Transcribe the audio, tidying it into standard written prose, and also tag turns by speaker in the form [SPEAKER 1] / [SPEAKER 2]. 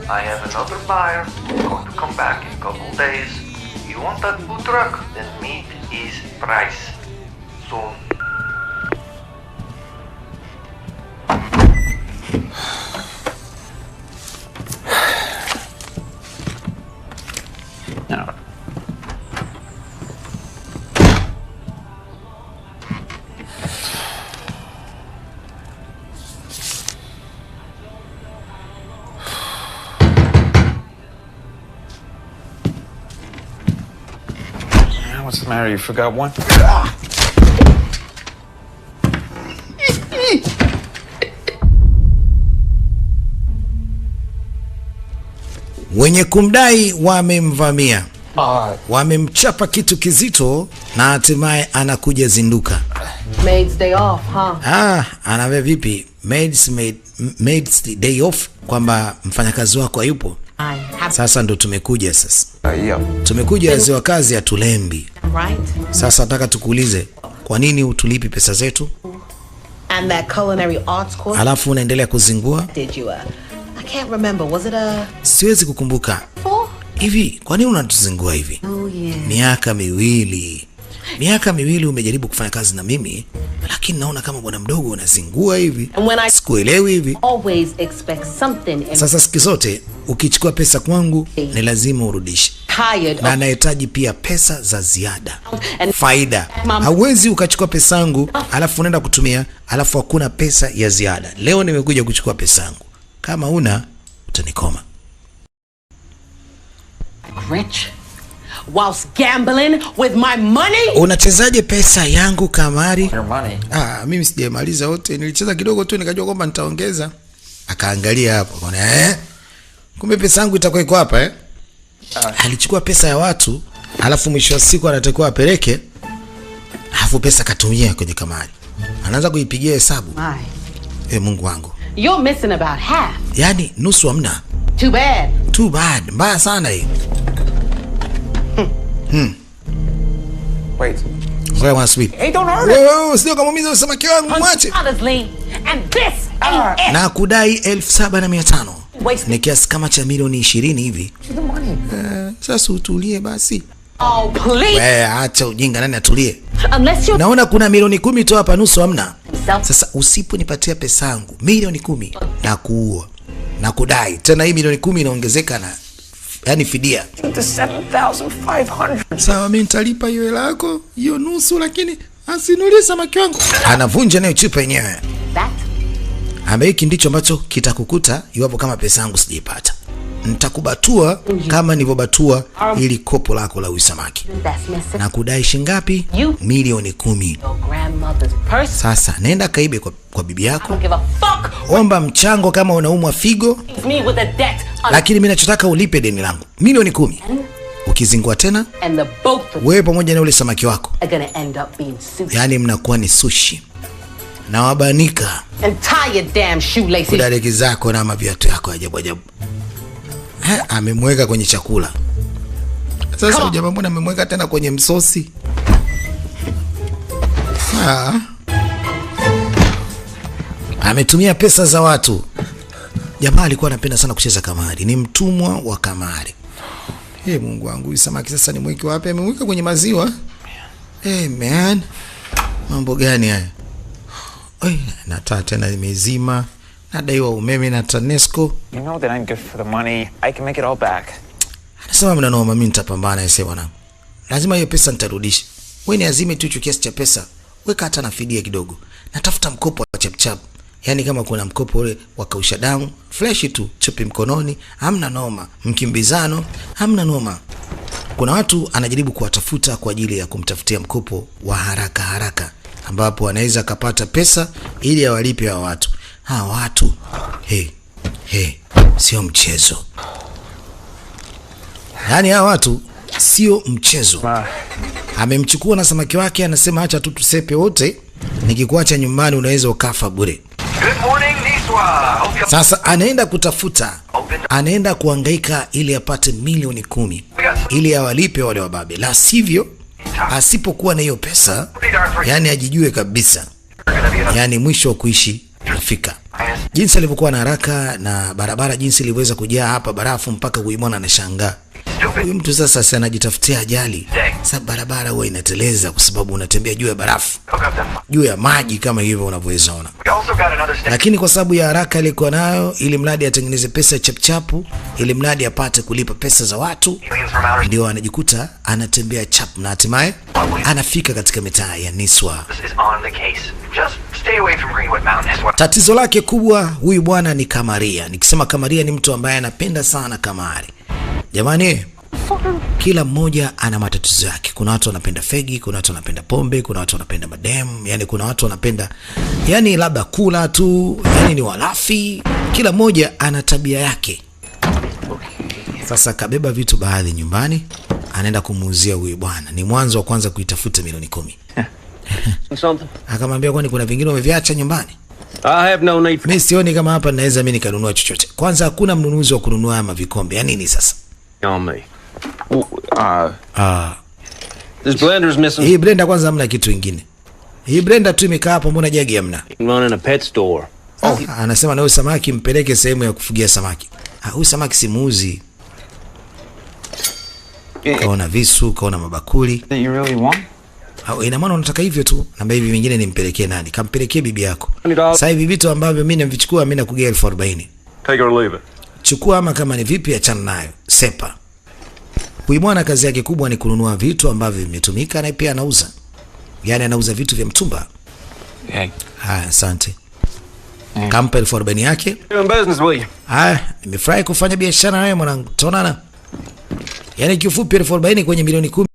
[SPEAKER 1] I have another buyer going to come back in a couple days. You want that food truck? Then meet his price. Soon.
[SPEAKER 2] No. What's the matter? You forgot one?
[SPEAKER 3] Wenye kumdai wamemvamia, wamemchapa kitu kizito na hatimaye anakuja zinduka.
[SPEAKER 4] Maid's day off, huh?
[SPEAKER 3] Anaambia vipi? Maid's day off, kwamba mfanyakazi wako hayupo. Sasa ndo tumekuja sasa. Tumekuja wazee wa kazi ya Tulembi.
[SPEAKER 4] Right?
[SPEAKER 3] Sasa nataka tukuulize, kwa nini hutulipi pesa zetu?
[SPEAKER 4] And that culinary arts course.
[SPEAKER 3] Alafu unaendelea kuzingua?
[SPEAKER 4] Did you, I can't remember. Was it a
[SPEAKER 3] Siwezi kukumbuka.
[SPEAKER 4] 4?
[SPEAKER 3] Hivi, kwa nini unatuzingua hivi?
[SPEAKER 4] Oh, yeah.
[SPEAKER 3] Miaka miwili. Miaka miwili umejaribu kufanya kazi na mimi, lakini naona kama bwana mdogo unazingua hivi.
[SPEAKER 4] And when I
[SPEAKER 3] Sikuelewi hivi.
[SPEAKER 4] always expect something in
[SPEAKER 3] Sasa siku zote ukichukua pesa kwangu ni lazima urudishe.
[SPEAKER 4] Tired
[SPEAKER 3] Na
[SPEAKER 4] of
[SPEAKER 3] nahitaji pia pesa za ziada.
[SPEAKER 4] And
[SPEAKER 3] Faida.
[SPEAKER 4] Mom.
[SPEAKER 3] Hauwezi ukachukua pesa yangu alafu unaenda kutumia alafu hakuna pesa ya ziada. Leo nimekuja kuchukua pesa yangu. Kama una utanikoma.
[SPEAKER 4] Rich whilst gambling with my money?
[SPEAKER 3] Unachezaje pesa yangu kamari?
[SPEAKER 2] Your money.
[SPEAKER 3] Mimi sijamaliza wote. Nilicheza kidogo tu nikajua kwamba nitaongeza. Akaangalia hapo, akaona kumbe pesa yangu itakuwa iko hapa? Alichukua pesa ya watu, alafu mwisho wa siku anatakiwa apeleke, alafu pesa katumia kwenye kamari. Anaanza kuipigia hesabu.
[SPEAKER 4] My.
[SPEAKER 3] Mungu wangu.
[SPEAKER 4] You're missing about half.
[SPEAKER 3] Yaani nusu hamna.
[SPEAKER 4] Too bad.
[SPEAKER 3] Too bad. Mbaya sana hii.
[SPEAKER 2] Wait.
[SPEAKER 3] Ngoja bwana subiri.
[SPEAKER 2] Hey, don't hurt it.
[SPEAKER 3] Wewe, wewe, usije kumuumiza samaki wangu, mwache.
[SPEAKER 4] Honestly, and this ain't it.
[SPEAKER 3] Na kudai 7,500.
[SPEAKER 4] Waste.
[SPEAKER 3] Ni kiasi kama cha milioni 20 hivi.
[SPEAKER 2] The money.
[SPEAKER 3] Sasa utulie basi.
[SPEAKER 4] Oh, please.
[SPEAKER 3] Wewe acha ujinga, nani atulie?
[SPEAKER 4] Unless you
[SPEAKER 3] Naona kuna milioni 10 tu hapa, nusu hamna.
[SPEAKER 4] Self.
[SPEAKER 3] Sasa usiponipatia pesa yangu milioni 10 na kuua na kudai tena, hii milioni 10 inaongezeka na yani fidia.
[SPEAKER 2] The 7,500.
[SPEAKER 3] Sawa, mimi nitalipa hiyo hela yako hiyo nusu, lakini asinulie samaki wangu. Anavunja nayo chupa yenyewe.
[SPEAKER 4] That?
[SPEAKER 3] Ambaye hiki ndicho ambacho kitakukuta iwapo kama pesa yangu sijaipata. Nitakubatua kama nilivyobatua ili kopo lako la samaki.
[SPEAKER 4] That's missing.
[SPEAKER 3] Na kudai shilingi ngapi?
[SPEAKER 4] You.
[SPEAKER 3] Milioni 10.
[SPEAKER 4] Your grandmother's purse.
[SPEAKER 3] Sasa nenda kaibe kwa bibi yako.
[SPEAKER 4] I don't give a fuck.
[SPEAKER 3] Omba mchango kama unaumwa figo.
[SPEAKER 4] Leave me with a debt.
[SPEAKER 3] Lakini mimi nachotaka ulipe deni langu milioni 10. Ukizingua tena,
[SPEAKER 4] And the both of
[SPEAKER 3] wewe pamoja na ule samaki wako,
[SPEAKER 4] are going to end up being sushi.
[SPEAKER 3] Yaani mnakuwa ni sushi. Na wabanika.
[SPEAKER 4] And tie your damn shoelaces.
[SPEAKER 3] Kudareki zako na maviatu yako ajabu ajabu. Amemweka kwenye chakula. Sasa
[SPEAKER 4] Come on.
[SPEAKER 3] jamaa mbona amemweka tena kwenye msosi? Ametumia pesa za watu. Jamaa alikuwa anapenda sana kucheza kamari. Ni mtumwa wa kamari. Mungu wangu, huyu samaki sasa ni mweke wapi? Amemweka kwenye maziwa. Hey, man. Mambo gani haya? Oi, na taa tena imezima. Nadaiwa umeme na TANESCO.
[SPEAKER 2] You know that I'm good for the money. I can make it all back.
[SPEAKER 3] Anasema mna noma, mimi nitapambana ese bwana. Lazima hiyo pesa nitarudisha. Wewe ni azime tu hicho kiasi cha pesa. Weka hata na fidia kidogo. Natafuta mkopo wa chap chap. Yaani kama kuna mkopo ule wa kausha damu, fresh tu, chupi mkononi, hamna noma. Mkimbizano, hamna noma. Kuna watu anajaribu kuwatafuta kwa ajili ya kumtafutia mkopo wa haraka haraka, ambapo anaweza akapata pesa ili awalipe hawa watu. Hawa watu, hey, hey, sio mchezo. Yaani hawa watu sio mchezo. Amemchukua na samaki wake, anasema acha tu tusepe wote, nikikuacha nyumbani unaweza ukafa bure.
[SPEAKER 1] Good morning, Niswa. Hope you
[SPEAKER 3] Sasa anaenda kutafuta,
[SPEAKER 1] Open.
[SPEAKER 3] anaenda kuhangaika ili apate milioni 10 ili awalipe wale wababe. La sivyo, asipokuwa na hiyo pesa, yani ajijue kabisa, yani mwisho wa kuishi unafika. Jinsi alivyokuwa na haraka na barabara jinsi ilivyoweza kujaa hapa barafu mpaka huyu bwana anashangaa.
[SPEAKER 1] Stupid.
[SPEAKER 3] Huyu mtu sasa si anajitafutia ajali. Sasa barabara huwa inateleza kwa sababu unatembea juu ya barafu,
[SPEAKER 1] Hook up them.
[SPEAKER 3] juu ya maji kama hivyo unavyoweza ona.
[SPEAKER 1] We also got another state.
[SPEAKER 3] Lakini kwa sababu ya haraka alikuwa nayo, ili mradi atengeneze pesa chapchapu, ili mradi apate kulipa pesa za watu,
[SPEAKER 1] Aliens from outer
[SPEAKER 3] ndio anajikuta anatembea chap na hatimaye anafika katika mitaa ya Niswa.
[SPEAKER 1] space is on the case. Just stay away from Greenwood Mountain as well.
[SPEAKER 3] Tatizo lake kubwa huyu bwana ni kamaria. Nikisema kamaria ni mtu ambaye anapenda sana kamari. Jamani, kila mmoja ana matatizo yake. Kuna watu wanapenda fegi, kuna watu wanapenda pombe, kuna watu wanapenda madem, yani kuna watu wanapenda yani labda kula tu, yani ni walafi. Kila mmoja ana tabia yake. Sasa kabeba vitu baadhi nyumbani, anaenda kumuuzia huyu bwana. Ni mwanzo wa kwanza kuitafuta milioni 10.
[SPEAKER 5] Something.
[SPEAKER 3] Akamwambia, "Kwani kuna vingine umeviacha nyumbani?"
[SPEAKER 5] I have no need for
[SPEAKER 3] Mi sioni kama hapa naweza mi nikanunua chochote. Kwanza hakuna mnunuzi wa kununua haya mavikombe. Ya nini sasa?
[SPEAKER 5] on me. This blender's missing.
[SPEAKER 3] Hii blender kwanza hamna kitu ingine. Hii blender tu imekaa hapo, mbona jagi hamna?
[SPEAKER 5] Running a pet store.
[SPEAKER 3] Oh, anasema na huyu samaki mpeleke sehemu ya kufugia samaki. Ah, huyu samaki simuuzi. Kaona visu, kaona mabakuli.
[SPEAKER 2] That you really want?
[SPEAKER 3] Au, ina maana unataka hivyo tu? Namba hivi vingine nimpelekee nani? Kampelekee bibi yako.
[SPEAKER 5] $20.
[SPEAKER 3] Sasa hivi vitu ambavyo mimi navichukua, mimi nakugea 40,000.
[SPEAKER 5] Take it or leave it.
[SPEAKER 3] Chukua ama kama ni vipi, achana nayo. Sepa. Huyu bwana kazi yake kubwa ni kununua vitu ambavyo vimetumika na pia anauza. Yaani anauza vitu vya mtumba.
[SPEAKER 2] Hey.
[SPEAKER 3] Haya, asante. Kampa 40,000 yake.
[SPEAKER 5] Doing business with you.
[SPEAKER 3] Haya, nimefurahi kufanya biashara nawe mwanangu. Tuonana. Yaani kiufupi 40,000 kwenye milioni 10.